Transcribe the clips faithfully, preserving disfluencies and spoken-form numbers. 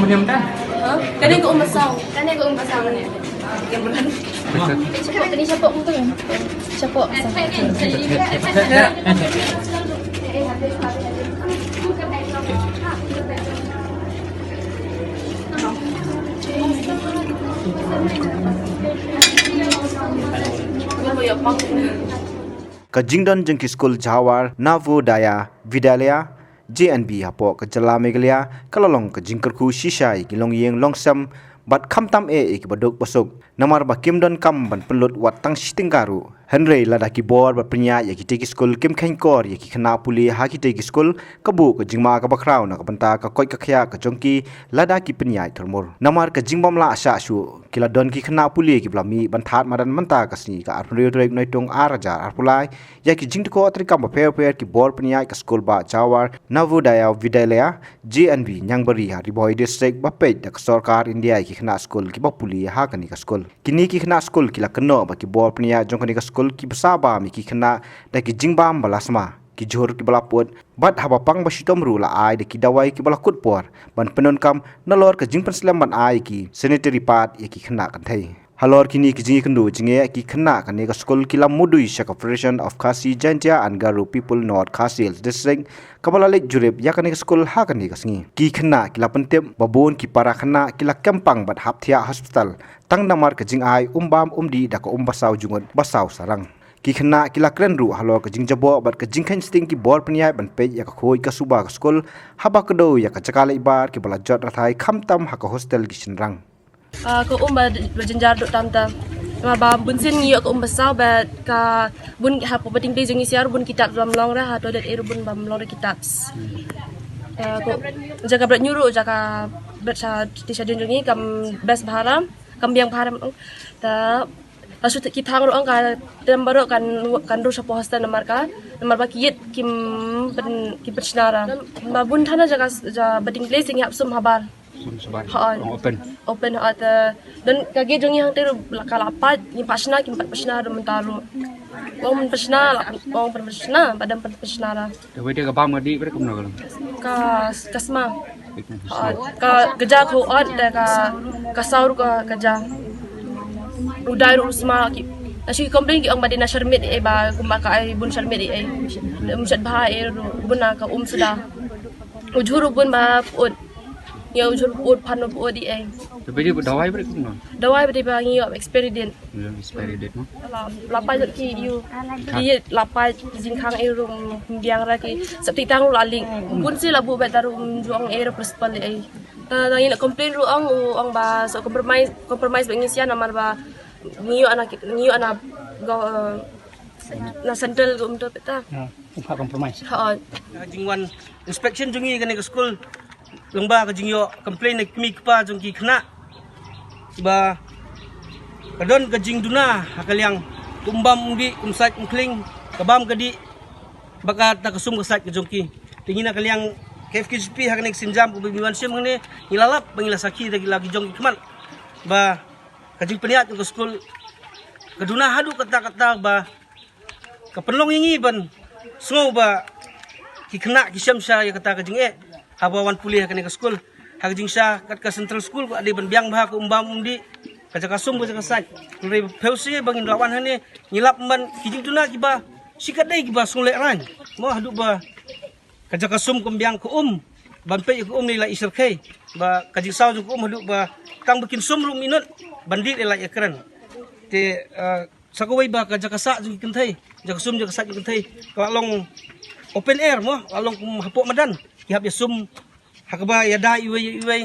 Kane ka um basaw. Kane ka um basaw kane. Shapoh kane, shapoh tu. Shapoh. Ka jingdon jong ki skul Jawar Navodaya Vidyalaya, J N V, hapoh ka jylla Meghalaya ka la long ka jingkyrkhu shisha ïa ki longïing longsem bad khamtam eh ïa ki baduk basuk, namar ba kim don kam ban pynlut wat tang shi tyngka ruh. Hynrei lada ki bor bad pynïaid ïa kitei ki skul kim khein kor ïa ki khynnah pule ha kitei ki skul, ka buh ka jingma kaba khraw na ka bynta ka koit ka khiah ka jong ki lada ki pynïaid thurmur. Namar ka jingbym lah shah shuh, ki la don ki khynnah pule kiba la mih ban thad madan mynta ka sngi ka arphew hynriew tarik Naitung ar hajar arphew lai ïa ki jingtyrkhong treikam bapher bapher ki bor pynïaid ka skul ba Jawar Navodaya Vidyalaya, J N V, Niangberri ha Ri Bhoi District, ba peit da ka sorkar India ïa ki khynnah skul kiba pule ha kane ka skul. Kine ki khynnah skul ki la kynnoh ba ki bor pynïaid jong kane ka skul kiba sah bam ïa ki khynnah da ki jingbam ba la sma, ki jhur kiba la pud, bad haba pang ba shitom ruh la ai da ki dawai kiba la kut por ban pyndonkam nalor ka jingpynslem ban ai ki sanitary pad ïa ki khynnah kynthei. Halor kine ki jingïakynduh jingeh, ki khynnah kane ka skul ki la mudui sha ka Federation of Khasi Jaintia and Garo People North Khasi Hills District, kaba la leit jurip ïa kane ka skul ha kane ka sngi. Ki khynnah ki la pyntip ba bun ki para khynnah ki la kem pang bad hap thiah hospital tang namar ka jingai um bam um dih da ka um basaw jngut basaw sarang. Ki khynnah ki la kren ruh halor ka jingjaboh bad ka jingkheiñ sting ki bor pynïaid ban peit ïa ka khuid ka suba ka skul, haba kdew ïa ka jaka leit bar kiba la jot rathai khamtam ha ka hostel ki shynrang. Ah, ka um ba, ba jynjar duk tam ta. Namar ba bun sien ngi ïoh ka um basaw bad ka bun hapoh Bating Place jong ngi sha ruh bun ki taps bym long re, ha toilet area bun bym long re ki taps. Ah, ka jaka bret ngi ruh, jaka bret sha te sha jong ngi kam best bha re, kam biang bha re. Ta la shu ki thang ruh ong ka tem baroh kan kan dur shapoh hostel namar ka, namar ba ki ïit kim pyn, kim pynshna re. Ba bun thana jaka, jaka Bating Place ngi hap sum habar. Hooid. Open. Open, hooid. Te don ka gate jong ngi hangtei ruh ka la pait, ngi pynshna, kim pat pynshna ruh mynta ruh. Ong pynshna, ong pynshna, ba dang pynshna ruh. Te wei te ka bam ka dih bret kumno ka long? Ka, ka sma. Hooid. Ka, ka ja ka hooid, te ka, ka saw ruh ka, ka ja. U dai ruh u sma ki. Na shu ki complain ki ong ba dei na sharmit eh ba kumba ka ai bun sharmit eh. Um shat bha eh ruh bun na ka um suda. U jhur ruh bun ba put. Ïa u jhur put phan ruh put eh. Te ba dei ba dawai bret kumno? Dawai ba dei ba ngi ïoh expiry date. Ïa expiry date mo. La, la pait ki ïu. Ki la pait jingkhang eh ruh biang ra ki. Sep ti tang ruh la ling. Bun sien la buh bad ta ruh jong eh ruh principal eh. Ta ngi la complain ruh ong, ong ba so compromise, compromise ba ngi sha namar ba ngi ïoh na, ngi ïoh na go, eh, na central go um to peta. Ha, um ha compromise. Ha. Jingwan inspection jong ngi kane ka skul. Long ba ka jingïoh complain na kmie kpa jong ki khynnah ba ka don ka jingduna ha ka liang ka um bam um dih, um sait um khling, ka bam ka dih ba ka ta ka sum ka sait ka jong ki. Te ngi na ka liang K F K G P ha kane ka sienjam kaba ngi wan shim hangne ngi la lap ba ngi la sakhi da ki la ki jong ki khmat ba ka jingpynïaid ka skul ka duna haduh katta katta ba ka pynlong ïa ngi ban sngew ba ki khynnah ki shem sha ïa kata ka jingeh haba wan pule ha kane ka skul. Ha ka jingshisha kat ka central school ka dei ban biang bha ka um bam um dih, ka jaka sum ka jaka sait. Hynrei phi sngewsih ba ngin la wan hangne ngi lap ban ki jingduna kiba shi katdei kiba sngewlehrain mo haduh ba ka jaka sum kam biang ka um ban peit ka um ne la i syrkhei ba ka jingsaw jong ka um haduh ba tang ba kin sum ruh minot ban dih ne la i kren. Te, eh, sa kawei ba ka jaka sah jong ki kynthei, jaka sum jaka sah jong ki kynthei ka la long open air mo, la long kum hapoh madan. Ki hap ïa sum ha kaba ïada iwei ïa iwei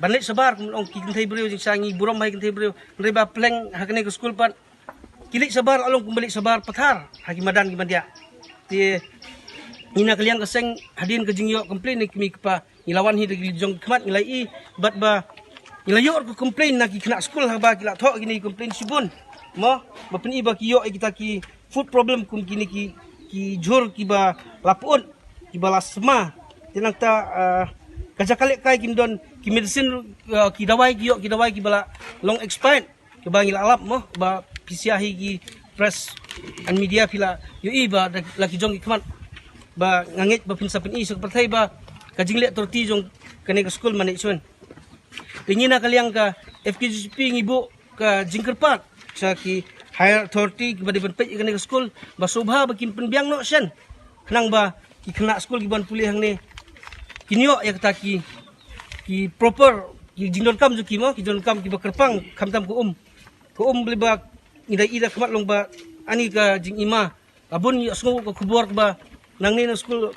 ban leit shabar kum long ki kynthei briew, jingshisha ngi burom ha ki kynthei briew. Hynrei ba pleng ha kane ka skul pat ki leit shabar la long kum ba leit shabar pathar ha ki madan ki madia. Te ngi na ka liang ka seng hadien ka jingïoh complain na ki kmie ki kpa ngi la wan hi da ki jong ki khmat ngi la ïohi bad ba ngi la ïoh ka complain na ki khynnah skul haba ki la thoh kine ki complain shibun mo ba pyni ba ki ïoh ïa kita ki food problem kum kine ki, ki jhur kiba la put kiba la sma. Te nangta, ah, ka jaka lehkai kim don ki medicine, ah, ki dawai ki ïoh ki dawai kiba la long expired. Kaba ngi la lap mo ba phi sha hi ki press and media phi la ïohi ba da la ki jong ki khmat ba nga ngeit ba phin sa pyni sha ka pyrthei ba ka jingleh torti jong kane ka skul mane shon. Te ngi na ka liang ka F K G P ngi buh ka jingkyrpad sha ki higher authority kiba dei ban peit ïa kane ka skul ba sngewbha ba kin pynbiang noh shen, khnang ba ki khynnah skul kiban pule hangne kin ïoh ïa kata ki, ki proper, ki jingdonkam jong ki mo, ki jingdonkam kiba kyrpang, khamtam ka um. Ka um, balei ba ngi da i da khmat long ba ani ka jingima. Ka bun ïa sngew ka khubor kaba nangne na skul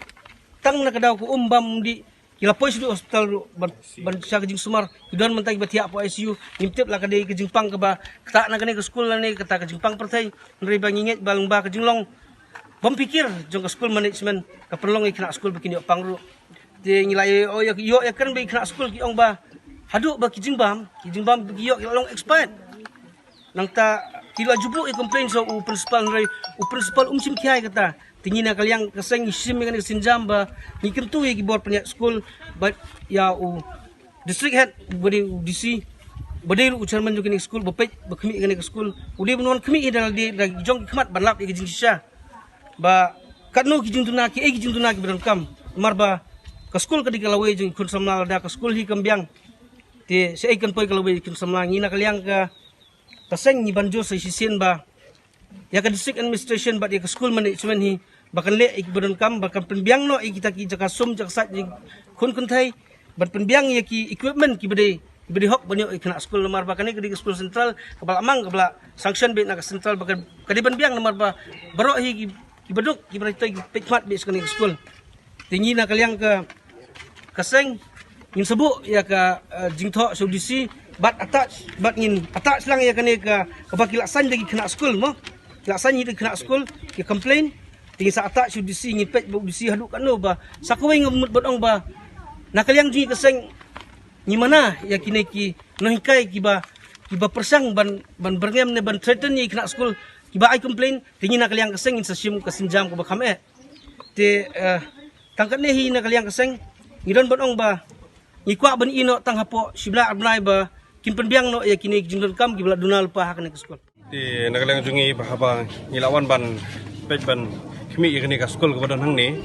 tang na ka daw ka um bam dih, ki la poi sha hospital ruh ban, ban sha ka jingsumar, ki don mynta kiba thiah hapoh I C U. Ngim tip la ka dei ka jingpang kaba ktah na kane ka skul lane kata ka jingpang pyrthei. Hynrei ba ngi ngeit ba lyngba ka jinglong bym phikir jong ka school management ka pynlong ïa ki khynnah skul ba kin ïoh pang ruh. Te ngi la ïoh, ïoh, ïoh ïa kren ba ki khynnah skul ki ong ba haduh ba ki jingbam, ki jingbam ba ki ïoh ki la long expired. Nangta ki la ju buh ïa complaint sha u principal, hynrei u principal um shim khia ïa kata. Te ngi na ka liang ka seng ngi shim ïa kane ka sienjam ba ngi kyntu ïa ki bor pynïaid skul bad ïa u district head ba dei u D C ba dei ruh u chairman jong kane ka skul ba peit ba khmih ïa kane ka skul. U dei ban wan khmih ïa da lade da jong ki khmat ban lap ïa ka jingshisha ba katno ki jingduna, kiei ki jingduna kiba donkam. Namar ba ka skul ka dei ka lawei jong ki khun samla, lada ka skul hi kam biang te shaei kan poi ka lawei ki khun samla. Ngi na ka liang ka, ka seng ngi ban jur sa shisien ba ïa ka district administration bad ïa ka school management hi ba kan leh ïa kiba donkam, ba kan pynbiang noh ïa kita ki jaka sum jaka sait ïa ki khun kynthei, ban pynbiang ïa ki equipment kiba dei, kiba dei hok ban ïoh ïa ki khynnah skul. Namar ba kane ka dei ka skul central kaba la mang, kaba la sanction beit na ka central, ba ka, ka dei ban biang namar ba baroh hi ki, kiba duk, kiba dei ki peit khmat beit sha kane ka skul. Te ngi na ka liang ka, ka seng ngin sa buh ïa ka, eh, jingthoh sha u D C bad attach, bad ngin attach lang ïa kane ka, kaba ki la sign da ki khynnah skul mo. Ki la sign hi da ki khynnah skul, ki complain. Te ngin sa attach sha u D C, ngin peit ba u D C haduh katno ba sa kawei nga mut ban ong ba na ka liang jong ngi ka seng ngi mana ïa kine ki nonghikai kiba, kiba pyrshang ban, ban byrngem ne ban threaten ïa ki khynnah skul kiba ai complain. Te ngi na ka liang ka seng ngin sa shim ka sienjam kaba kham eh. Te, eh, tang katne hi na ka liang ka seng, ngi don ban ong ba ngi kwah ban ïeh noh tang hapoh shi bnai ar bnai ba kin pynbiang noh ïa kine ki jingdonkam kiba la duna lypa ha kane ka skul. Te na ka liang jong ngi ba haba ngi la wan ban peit ban khmih ïa kane ka skul kaba don hangne,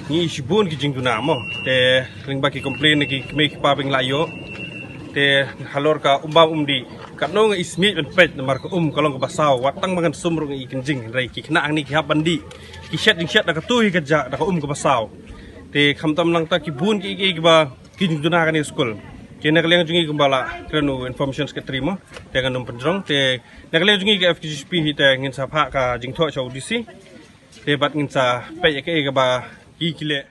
ngi shibun ki jingduna mo. Te lyngba ki complain ki kmie ki kpa ba ngi la ïoh, te halor ka um bam um dih, katno nga ismit ban peit namar ka um ka long kaba saw, wat tang ba ngan sum ruh nga i kynjing, hynrei ki khynnah hangne ki hap ban dih, ki shet jingshet da katu hi ka jah da ka um kaba saw. Te khamtam nangta ki bun ki, ki, kiba ki jingduna kane skul. Te na ka liang jong ngi kumba la kren u information secretary mo, te ngan ym pynjrong. Te na ka liang jong ngi ka F K G P hi te ngin sa phah ka jingthoh sha u D C. Te bad ngin sa peit ïa kaei kaba ki, ki leh.